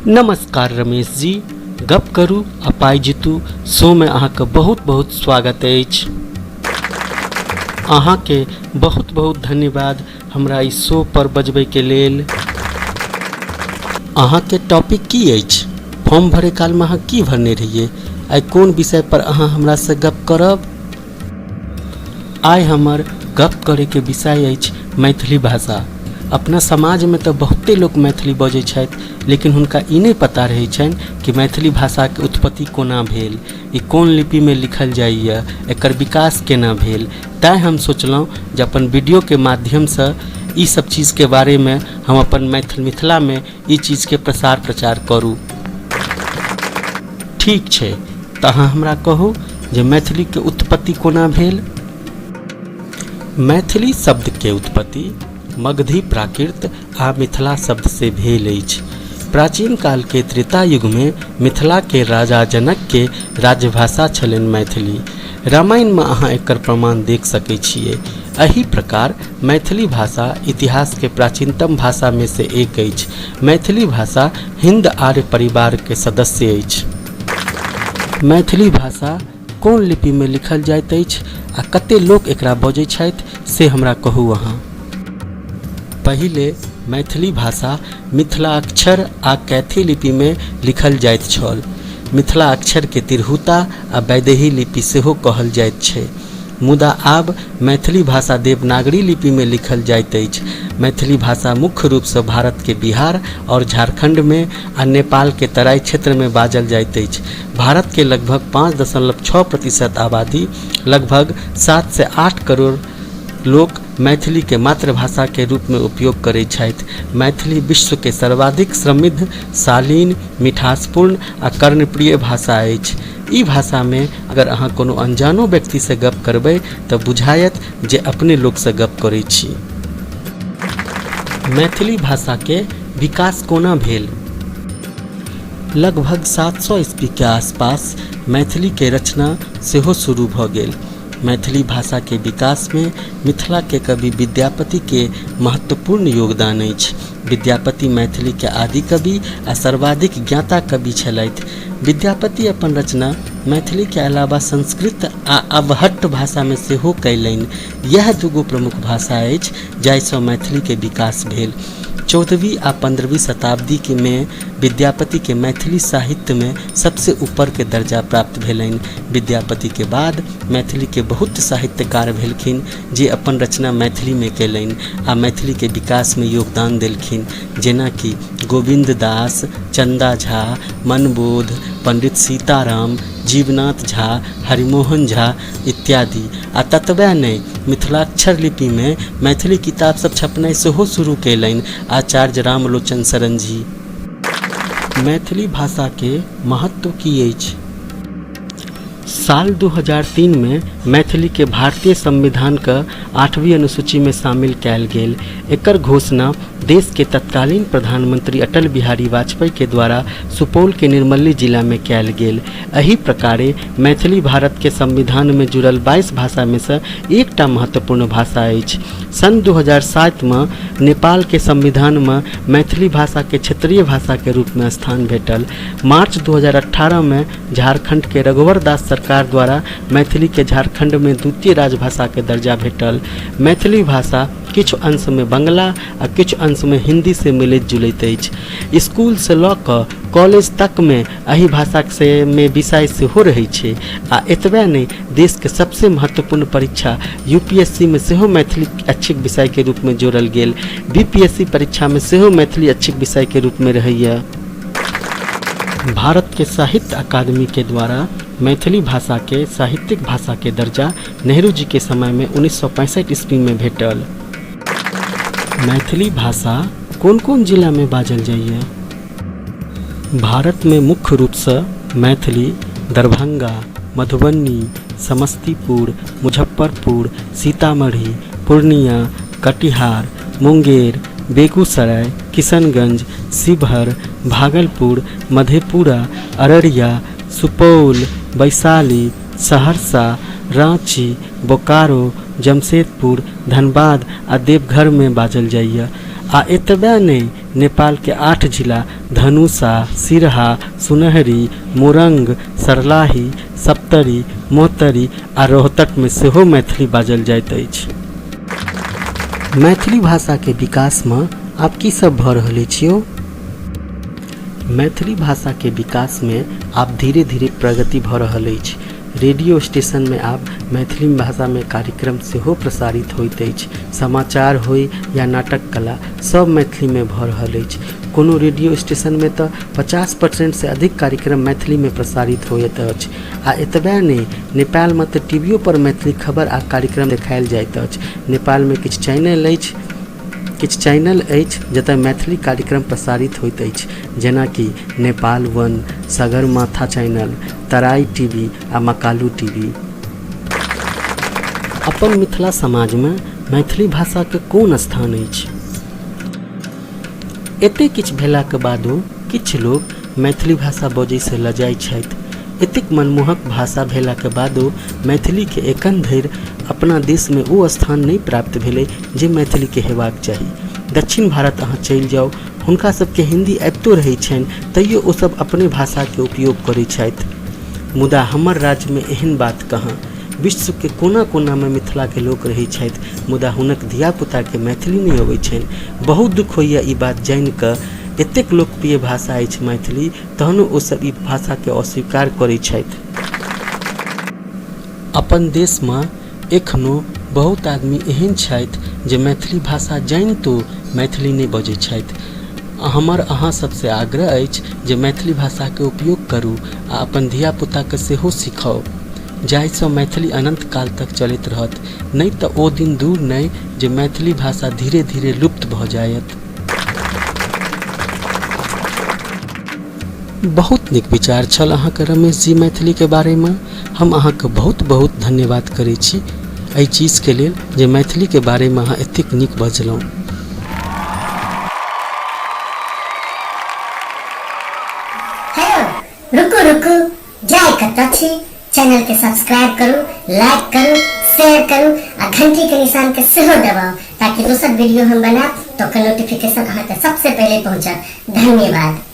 नमस्कार रमेश जी, गप करू आ पाइ जीतू शोमे अहाँके बहुत बहुत स्वागत अछि। अहाँके बहुत बहुत धन्यवाद हमरा ई शो पर बजबैके लेल। अहाँके टॉपिक की अछि? फॉर्म भरै कालमे अहाँ की भरने रहियै? आइ कोन विषय पर अहाँ हमरासँ गप करब? आइ हमर गप करैके विषय अछि मैथिली भाषा। अपना समाजमे तऽ बहुते लोक मैथिली बजै छथि, लेकिन हुनका ई नहि पता रहै छनि कि मैथिली भाषाके उत्पत्ति कोना भेल, ई कोन लिपिमे लिखल जाइए, एकर विकास केना भेल। तैँ हम सोचलहुँ जे अपन वीडियोके माध्यमसँ ई सब चीजके बारेमे हम अपन मैथिल मिथिलामे ई चीजके प्रसार प्रचार करू। ठीक छै, तऽ अहाँ हमरा कहू जे मैथिलीके उत्पत्ति कोना भेल। मैथिली शब्दके उत्पत्ति मगधी प्राकृत आ मिथिला शब्दसँ भेल अछि। प्राचीन कालके त्रेता युगमे मिथिलाके राजा जनकके राज्यभाषा छलनि मैथिली। रामायणमे अहाँ एकर प्रमाण देख सकै छियै। एहि प्रकार मैथिली भाषा इतिहासके प्राचीनतम भाषामे से एक अछि। मैथिली भाषा हिन्द आर्य परिवारके सदस्य अछि। मैथिली भाषा कोन लिपिमे लिखल जाइत अछि आ कते लोक एकरा बजै छथि से हमरा कहू अहाँ। पहिले मैथिली भाषा मिथिलाक्षर आ कैथी लिपिमे लिखल जाइत छल। मिथिलाक्षरके तिरहुता आ वैदेही लिपि सेहो कहल जाइत छै। मुदा आब मैथिली भाषा देवनागरी लिपिमे लिखल जाइत अछि। मैथिली भाषा मुख्य रूपसँ भारतके बिहार आओर झारखण्डमे आ नेपालके तराई क्षेत्रमे बाजल जाइत अछि। भारतके लगभग 5.6% आबादी लगभग 7 से 8 करोड़ लोक मैथिलीके मातृभाषाके रूपमे उपयोग करै छथि। मैथिली विश्वके सर्वाधिक समृद्ध, शालीन, मिठासपूर्ण आ कर्णप्रिय भाषा अछि। ई भाषामे अगर अहाँ कोनो अनजानो व्यक्तिसँ गप करबै तऽ बुझायत जे अपने लोकसँ गप करै छी। मैथिली भाषाके विकास कोना भेल? लगभग 700 ईस्वीके आसपास मैथिलीके रचना सेहो शुरू भऽ गेल। मैथिली भाषाके विकासमे मिथिलाके कवि विद्यापतिके महत्वपूर्ण योगदान अछि। विद्यापति मैथिलीके आदिकवि आ सर्वाधिक ज्ञाता कवि छलथि। विद्यापति अपन रचना मैथिलीके अलावा संस्कृत आ अवहट्ठ भाषामे सेहो कयलनि। इएह दूगो प्रमुख भाषा अछि जाहिसँ मैथिलीके विकास भेल। 14वीं आ 15वीं शताब्दीमे विद्यापतिके मैथिली साहित्यमे सबसँ ऊपरके दर्जा प्राप्त भेलनि। विद्यापतिके बाद मैथिलीके बहुत साहित्यकार भेलखिन जे अपन रचना मैथिलीमे कयलनि आ मैथिलीके विकासमे योगदान देलखिन, जेनाकि गोविन्द दास, चन्दा झा, मनबोध, पण्डित सीताराम, जीवनाथ झा, हरिमोहन झा इत्यादि। आ ततबे नहि, मिथिलाक्षर लिपिमे मैथिली किताब सब छपनाइ सेहो शुरू कयलनि आचार्य रामलोचन शरण जी। मैथिली भाषाके महत्व की अछि? साल 2003मे मैथिलीके भारतीय संविधानके आठवीं अनुसूचीमे शामिल कयल गेल। एकर घोषणा देशके तत्कालीन प्रधानमंत्री अटल बिहारी वाजपेयीके द्वारा सुपौलके निर्मली जिलामे कयल गेल। एहि प्रकारे मैथिली भारतके संविधानमे जुड़ल 22 भाषामे सँ एकटा महत्वपूर्ण भाषा अछि। सन् 2007मे नेपालके संविधानमे मैथिली भाषाके क्षेत्रीय भाषाके रूपमे स्थान भेटल। मार्च 2018मे झारखण्डके रघुवर दास सरकार द्वारा मैथिलीके झारखण्डमे द्वितीय राजभाषाके दर्जा भेटल। मैथिली भाषा किछु अंशमे बंगला आ किछु अंशमे हिन्दीसँ मिलैत जुलैत अछि। स्कूलसँ लऽ कऽ कॉलेज तकमे एहि भाषाके मे विषय सेहो रहै छै। आ एतबे नहि, देशके सबसँ महत्वपूर्ण परीक्षा यू पी एस सी मे सेहो मैथिली ऐच्छिक विषयके रूपमे जोड़ल गेल। बी पी एस सी परीक्षामे सेहो मैथिली ऐच्छिक विषयके रूपमे रहैए। भारतके साहित्य अकादमीके द्वारा मैथिली भाषाके साहित्यिक भाषाके दर्जा नेहरू जीके समयमे 1965 ईस्वीमे भेटल। मैथिली भाषा कोन कोन जिलामे बाजल जाइए? भारतमे मुख्य रूपसँ मैथिली दरभंगा, मधुबनी, समस्तीपुर, मुजफ्फरपुर, सीतामढ़ी, पूर्णिया, कटिहार, मुंगेर, बेगूसराय, किशनगंज, शिवहर, भागलपुर, मधेपुरा, अररिया, सुपौल, वैशाली, सहरसा, राँची, बोकारो, जमशेदपुर, धनबाद आ देवघरमे बाजल जाइए। आ एतबे नहि, नेपालके 8 जिला धनुषा, सिरहा, सुनहरी, मोरंग, सर्लाही, सप्तरी, महोत्तरी आ रोहतकमे सेहो मैथिली बाजल जाइत अछि। मैथिली भाषाके विकासमे आब की सब भऽ रहल अछि यौ? मैथिली भाषाके विकासमे आब धीरे धीरे प्रगति भऽ रहल अछि। रेडियो स्टेशनमे आब मैथिली भाषामे कार्यक्रम सेहो प्रसारित होइत अछि। समाचार होइ या नाटक कला सब मैथिलीमे भऽ रहल अछि। कोनो रेडियो स्टेशनमे तऽ 50%सँ अधिक कार्यक्रम मैथिलीमे प्रसारित होइत अछि। आ एतबे नहि, नेपालमे तऽ टी वी पर मैथिली खबर आ कार्यक्रम देखायल जाइत अछि। नेपालमे किछु चैनल अछि किछु चैनल अछि जतय मैथिली कार्यक्रम प्रसारित होइत अछि, जेनाकि Nepal one, Sagarmatha channel, Terai T V आ मकालू टी वी। अपन मिथिला समाजमे मैथिली भाषाके कोन स्थान अछि? एतेक किछु भेलाके बादो किछु लोक मैथिली भाषा बजैसँ लजाइ छथि। एतेक मनमोहक भाषा भेलाके बादो मैथिलीके एखन धरि अपना देशमे ओ स्थान नहि प्राप्त भेलै जे मैथिलीके हेबाक चाही। दक्षिण भारत अहाँ चलि जाउ, हुनका सबके हिन्दी आबितो रहै छनि तैयो ओ सब अपने भाषाके उपयोग करै छथि। मुदा हमर राज्यमे एहन बात कहाँ? विश्वके कोना कोनामे मिथिलाके लोक रहै छथि मुदा हुनक धियापुताके मैथिली नहि अबै छनि। बहुत दुःख होइए ई बात जानिकऽ एतेक लोकप्रिय भाषा अछि मैथिली तहनो ओ सब ई भाषाके अस्वीकार करै छथि। अपन देशमे एखनो बहुत आदमी एहन छथि जे मैथिली भाषा जानितो मैथिली नहि बजै छथि। हमर अहाँ सबसँ आग्रह अछि जे मैथिली भाषाके उपयोग करू आ अपन धियापुताके सेहो सिखाउ जाहिसँ मैथिली अनन्त काल तक चलैत रहत, नहि तऽ ओ दिन दूर नहि जे मैथिली भाषा धीरे धीरे लुप्त भऽ जायत। बहुत नीक विचार छल अहाँके रमेश जी मैथिलीके बारेमे। हम अहाँके बहुत बहुत धन्यवाद करै छी एहि चीजके लेल जे मैथिलीके बारेमे अहाँ एतेक नीक बजलहुँ। हेलो, रुकू रुकू, जाय कतऽ छी? चैनल के सब्सक्राइब करू, लाइक करू, शेयर करू आ घंटी के निशान के सेहो दबाउ ताकि दोसर वीडियो हम बनायब तो ओकर नोटिफिकेशन अहाँके सबसे पहिले पहुंचत। धन्यवाद।